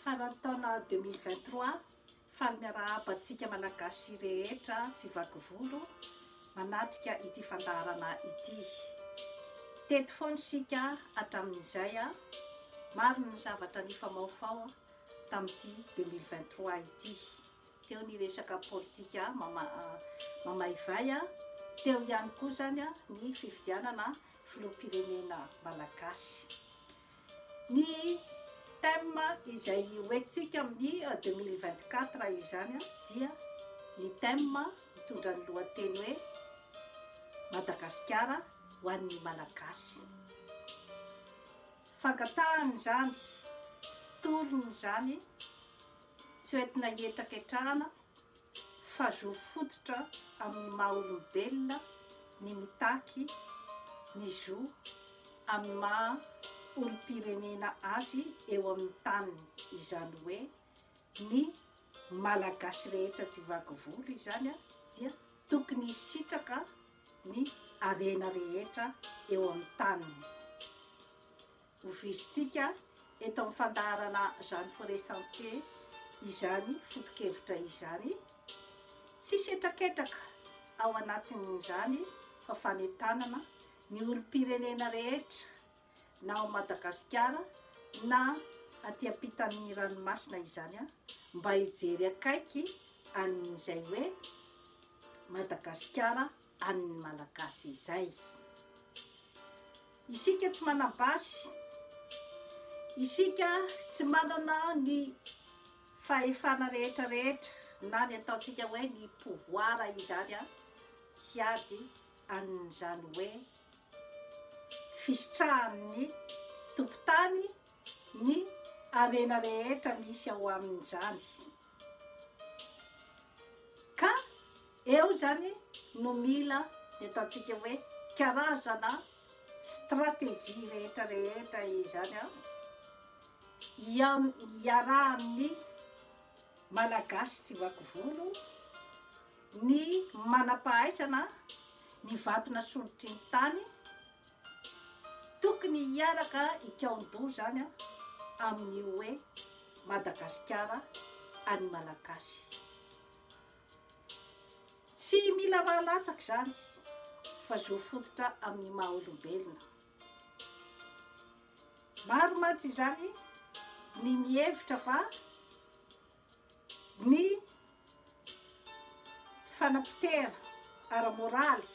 Faran'ny taona 2023, faly miarahaba antsika Malagasy rehetra tsy vaky volo manatrika ity fandaharana ity. Teto foana isika hatramin'izay, maro ny zavatra nifamaofao tamin'ity 2023 ity. Teo ny resaka politika mamaivay, teo ihany koa izany ny fifidianana filoham-pirenena malagasy. Ny thème izay hoentintsika amin'ny 2024 izany dia ny thème mitondra ny lohateny hoe Madagasikara ho an'ny Malagasy. Fangatahana izany, tolona izany, tsy hoentina hihetraketrahana fa zo fototra amin'ny maha olombelona ny mitaky ny zo amin'ny maha olom-pirenena azy eo amin'ny taniny, izany hoe ny Malagasy rehetra tsy vaky volo izany dia tokony hisitraka ny harena rehetra eo amin'ny taniny. Hovizintsika eto amin'ny fandaharana Jeanne Forêt Santé izany foto-kevitra izany. Tsisy hetraketraka ao anatin'izany fa fanentanana ny olom-pirenena rehetra na ao Madagasikara na aty ampitan'ny ranomasina izany mba hijery akaiky an'izay hoe Madagasikara an'ny Malagasy izay. Isika tsy manam-basy, isika tsy manana ny fahefana rehetra rehetra na ny ataontsika hoe ny pouvoir izany hiady an'izany hoe fisitrahan'ny tompon-tany ny harena rehetra misy ao amin'izany. Ka eo izany no mila ny ataontsika hoe karazana stratégie rehetra rehetra izany an, iarahan'ny Malagasy tsy vaky volo, ny manam-pahaizana, ny vato nasondrotry ny tany, Tokony hiaraka hikaon-doha izany amin'io hoe Madagasikara an'ny Malagasy. Tsy mila rà latsaka izany fa zo fototra amin'ny maha olombelona. Maro mantsy izany ny mihevitra fa ny fanapotehana ara-moraly,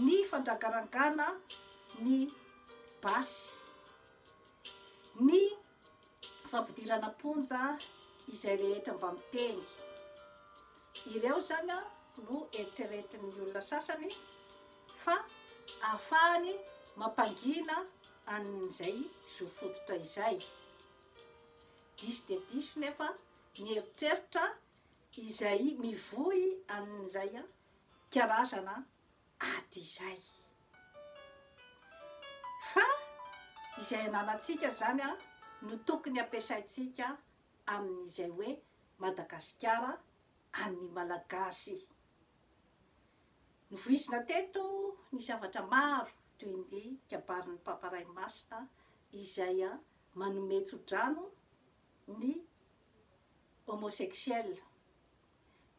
ny fandragarangana ny basy, ny fampidirana am-ponja izay rehetra mba miteny. Ireo izany no eritreretin'ny olona sasany fa ahafahany mampangina an'izay zo fototra izay. Diso dia diso nefa ny eritreritra izay mivoy an'izay karazana ady izay. Fa izay ananantsika izany no tokony ampiasaintsika amin'izay hoe Madagasikara an'ny Malagasy. Novoizina teto ny zavatra maro toy ny kabarin'ny Papa Ray Masina izay manome tso-drano ny homosexuel.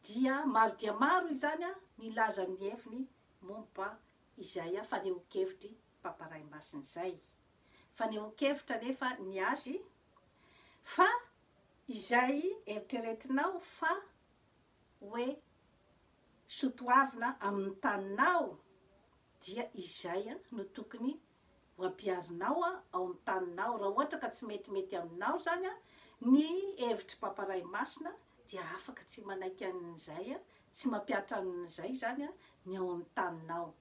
Dia maro dia maro izany nilaza ny heviny momba izay fanehoan-kevitry Papa Ray Masina izay. Fanehoan-kevitra anefa ny azy fa izay eritreretinao fa hoe sotoavina amin'ny taninao dia izay no tokony ho ampiharinao ao amin'ny taninao, raha ohatra ka tsy metimety aminao izany ny hevitr'i Papa Ray Masina dia afaka tsy manaiky an'izay, tsy mampihatra an'izay izany ny ao amin'ny taninao.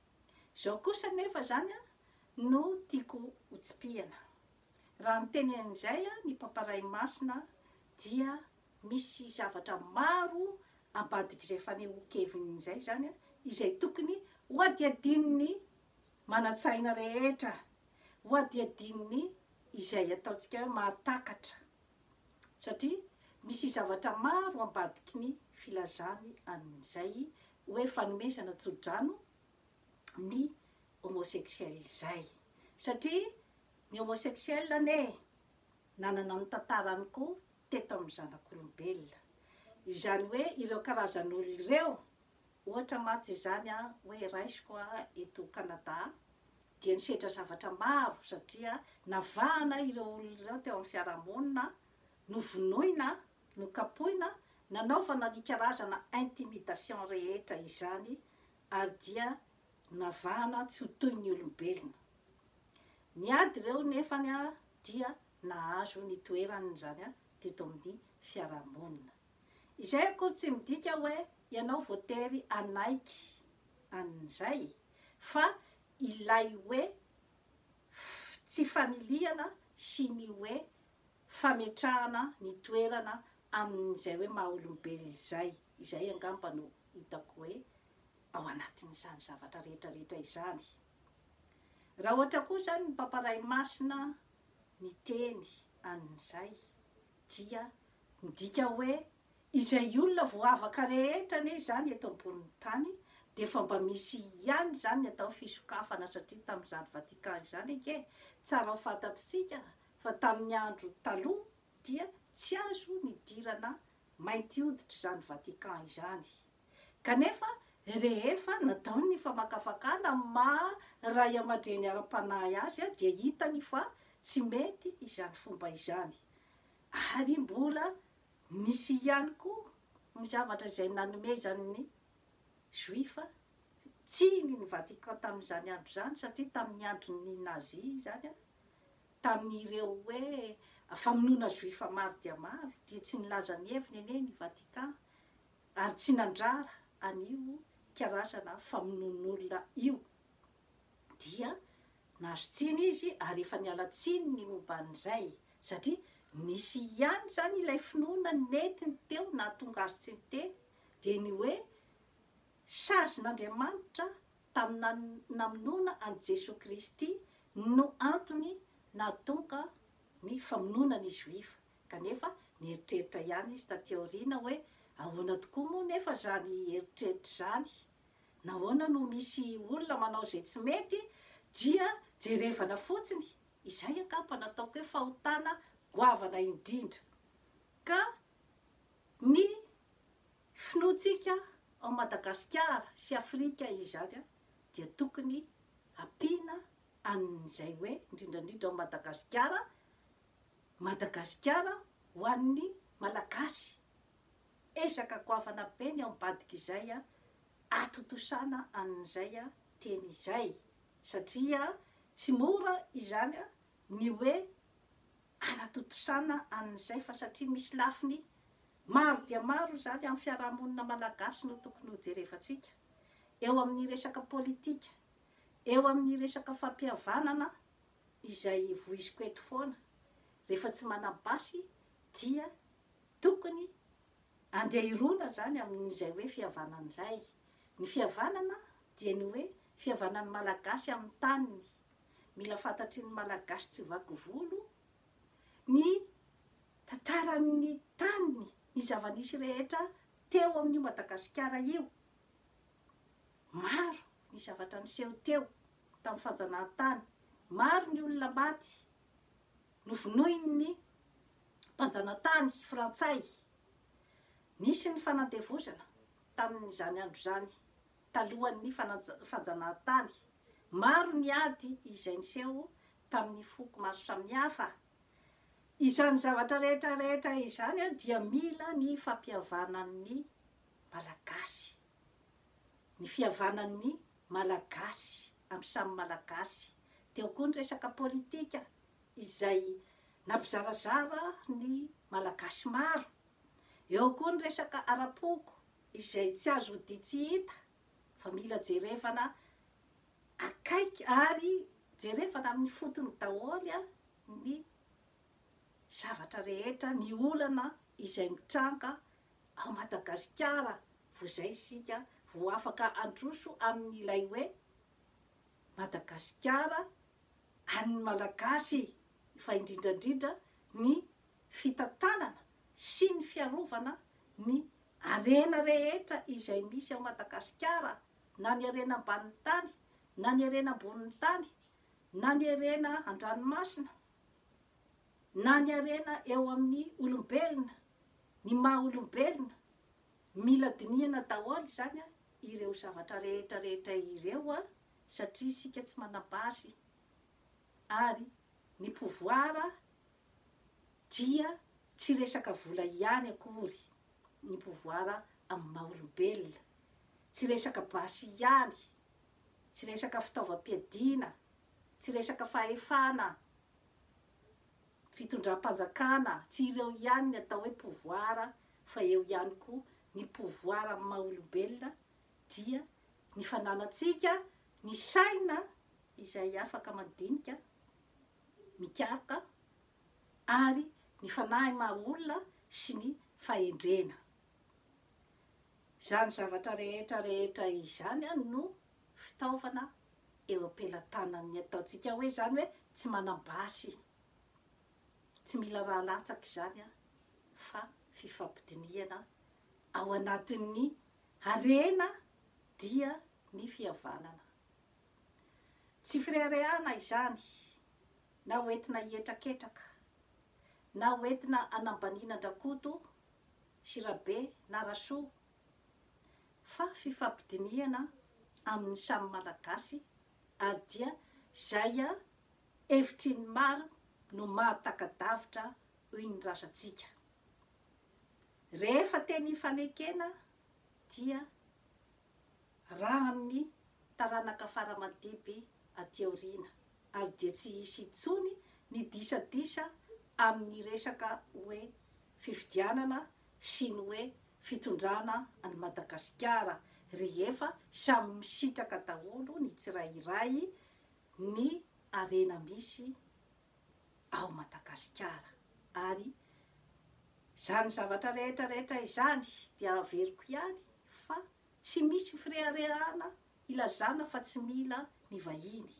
Izao kosa anefa izany no tiako ho tsipihana, raha niteny an'izay ny Papa Ray Masina dia misy zavatra maro ambadik'izay fanehoan-keviny izay izany izay tokony hohadihadian'ny manan-tsaina rehetra hohadihadian'ny izay ataontsika hoe mahatakatra satria misy zavatra maro ambadiky ny filazany an'izay hoe fanomezana tso-drano ny homosexuel izay satria ny homosexuel anie. nanana ny tantarany koa teto amin'ny zanak'olombelona. Izany hoe ireo karazan'olona ireo, ohatra mantsy izany hoe raisiko eto Canada, dia nisedra zavatra maro satria navahana ireo olona ireo teo amin'ny fiarahamonina, novonoina, nokapoina, nanaovana ny karazana intimidation rehetra izany ary dia navahana tsy ho toy ny olombelona. Niady ireo nefany dia nahazo ny toerany izany teto amin'ny fiarahamonina. Izay akory tsy midika hoe ianao voatery hanaiky an'izay fa ilay hoe tsy fanilihana sy ny hoe fametrahana ny toerana amin'izay hoe maha olombelona izay, izay angamba no hitako hoe ao anatin'izany zavatra rehetra rehetra izany. Raha ohatra koa izany ny Papa Ray Masina niteny an'izay dia midika hoe izay olona voavaka rehetra anie izany eto ambonin'ny tany dia efa mba misy ihany izany ny atao fisokafana satria tamin'izany Vatican izany ange tsara ho fantatritsika fa tamin'ny andro taloha dia tsy azo nidirana mainty hoditra izany Vatican izany. Kanefa rehefa natao ny famakafakana amin'ny maha ray aman-dreny ara-panahy azy dia hitany fa tsy mety izany fomba izany. Ary mbola nisy ihany koa ny zavatra izay nanomezan'ny Juif tsiny ny Vatican tamin'izany andro izany satria tamin'ny andron'ny Nazi izany, tamin'ireo hoe famonoana Juif maro dia maro dia tsy nilaza ny heviny anie ny Vatican ary tsy nandrara an'io karazana famonoan'olona io dia nahazo tsiny izy ary efa niala tsiny ny momba an'izay satria nisy ihany izany ilay finoana nentiny teo nahatonga azy tsy niteny dia ny hoe sazin'Andriamanitra tamin'ny namonoana an'i Jesoa Kristy no antony nahatonga ny famonoana ny Juif Kanefa nieritreritra ihany izy taty aoriana hoe ahoana tokoa moa nefa izany eritreritra izany? Nahoana no misy olona manao izay tsy mety dia jerevana fotsiny? Izay angamba no ataoko hoe fahotana goavana indrindra. Ka ny finoantsika ao Madagasikara sy Afrika izany dia tokony hampiana an'izay hoe indrindra indrindra ao Madagasikara, Madagasikara ho an'ny Malagasy. Ezaka goavana be ny ao ambadik'izay atontosana an'izay teny izay satria tsy mora izany ny hoe anatontosana an'izay fa satria misy lafiny maro dia maro izany amin'ny fiarahamonina malagasy no tokony ho jerevantsika eo amin'ny resaka politika, eo amin'ny resaka fampihavanana izay voiziko eto foana, rehefa tsy manam-basy dia tokony andeha hirona izany amin'izay hoe fihavanana izay. Ny fihavanana dia ny hoe fihavanan'ny Malagasy amin'ny taniny. Mila fantatry ny Malagasy tsy vaky volo ny tantaran'ny taniny, ny zava-nisy rehetra teo amin'io Madagasikara io. Maro ny zavatra niseho teo tamin'ny fanjanahantany. Maro ny olona maty novonoin'ny mpanjanatany frantsay. Nisy ny fanandevozana tamin'izany andro izany, talohan'ny fanjanahantany. Maro ny ady izay niseho tamin'ny foko maro samihafa. Izany zavatra rehetra rehetra izany dia mila ny fampihavanan'ny Malagasy. Ny fihavanan'ny Malagasy amin'ny samy Malagasy. Teo koa ny resaka politika izay nampizarazara ny Malagasy maro. Eo koa ny resaka ara-poko izay tsy azo odian-tsy hita fa mila jerevana akaiky ary jerevana amin'ny fotony daholo ny zavatra rehetra, ny olana izay mitranga ao Madagasikara vao izay isika vao afaka handroso amin'ilay hoe Madagasikara an'ny Malagasy fa indrindra indrindra ny fitantanana sy ny fiarovana ny harena rehetra izay misy ao Madagasikara na ny harena ambanin'ny tany na ny harena ambonin'ny tany na ny harena an-dranomasina. Na ny harena eo amin'ny olombelona, ny maha olombelona, mila dinihana daholo izany ireo zavatra rehetra rehetra ireo satria isika tsy manam-basy ary ny pouvoir dia tsy resaka vola ihany akory ny pouvoir amin'ny maha olombelona, tsy resaka basy ihany, tsy resaka fitaovam-piadiana, tsy resaka fahefana, fitondram-panjakana, tsy ireo ihany ny atao hoe pouvoir fa eo ihany koa ny pouvoir amin'ny maha olombelona dia ny fananantsika ny saina izay afaka mandinika, mikaroka ary ny fanahy maha olona sy ny fahendrena. Izany zavatra rehetra rehetra izany no fitaovana eo am-pelatanan'ny ataontsika hoe izany hoe tsy manam-basy, tsy mila raha latsaka izany fa fifampidinihana ao anatin'ny harena dia ny fihavanana. Tsy fireharehana izany na ho entina hihetraketraka na ho entina hanambaniana an-dRakoto sy Rabe na Rasoa fa fifampidinihana amin'ny samy Malagasy ary dia izay hevitry ny maro no mahataka-davitra hoy ny razantsika. Rehefa teny ifanekena dia rahan'ny taranaka fara-mandimby aty aoriana ary dia tsy hisy intsony ny disadisa amin'ny resaka hoe fifidianana sy ny hoe fitondrana an'i Madagasikara rehefa samy misitraka daholo ny tsirairay ny harena misy ao Madagasikara ary izany zavatra rehetra rehetra izany dia averiko ihany fa tsy misy fireharehana ilazana fa tsy mila ny vahiny.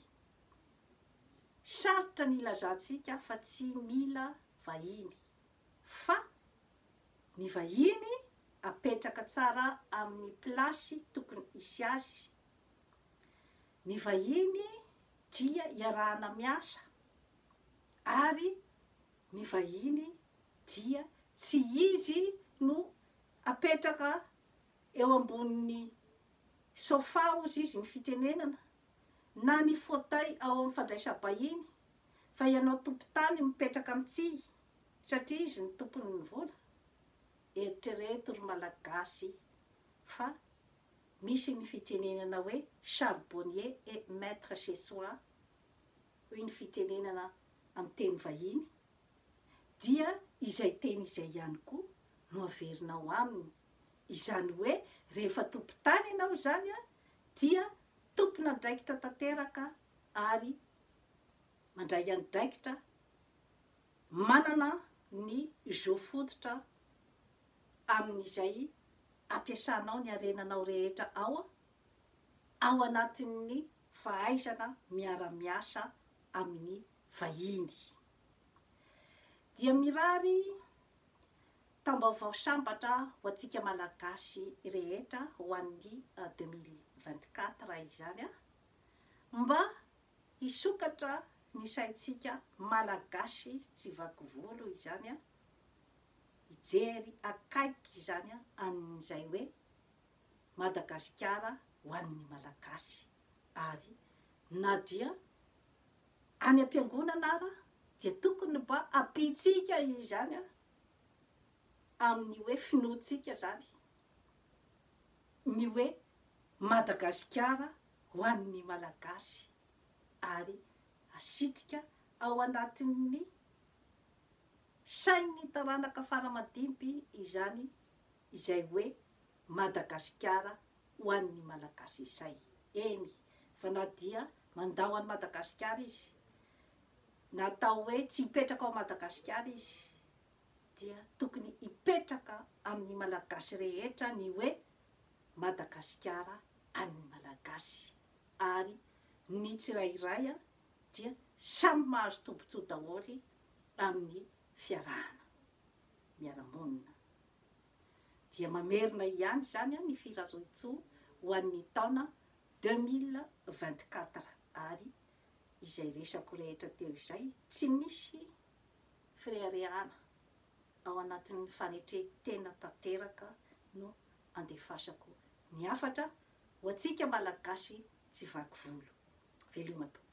Sarotra ny ilazantsika fa tsy mila vahiny fa ny vahiny apetraka tsara amin'ny place tokony hisy azy. Ny vahiny dia iarahana miasa ary ny vahiny dia tsy izy no apetraka eo ambonin'ny sofa hozy izy ny fitenenana na ny fauteuil ao amin'ny fandraisam-bahiny fa ianao tompon-tany mipetraka amin'ny tsihy satria izy no tompon'ny vola? Eritrereto ry Malagasy fa misy ny fitenenana hoe charbonnier est maître chez soi hoy ny fitenenana amin'ny teny vahiny dia izay teny izay ihany koa no averinao aminy, izany hoe rehefa tompon-tany ianao izany dia tompon'andraikitra tanteraka ary mandray andraikitra, manana ny zo fototra amin'izay ampiasanao ny harenanao rehetra ao ao anatin'ny fahaizana miara-miasa amin'ny vahiny. Dia mirary taom-baovao sambatra ho antsika Malagasy rehetra ho an'ny 2024 izany mba hisokatra ny saintsika Malagasy tsy vaky volo izany hijery akaiky izany an'izay hoe Madagasikara ho an'ny Malagasy ary na dia any am-piangonana ara dia tokony mba ampiantsika izany amin'ny hoe finoantsika izany ny hoe Madagasikara ho an'ny Malagasy ary asitrika ao anatin'ny sain'ny taranaka fara-madimby izany izay hoe Madagasikara ho an'ny Malagasy izay. Eny fa na dia mandao an'i Madagasikara izy, na atao hoe tsy hipetraka ao Madagasikara izy, dia tokony hipetraka amin'ny Malagasy rehetra ny hoe Madagasikara an'ny Malagasy ary ny tsirairay dia samy mahazo tombotsoa daholo amin'ny fiarahana miara-monina. Dia mamerina ihany izany ny firariantsoa ho an'ny taona 2024 ary izay resako rehetra teo izay tsy misy. fireharehana, ao anatin'ny fanetren-tena tanteraka no andefasako ny hafatra ho antsika Malagasy tsy vaky volo. Veloma tompoko.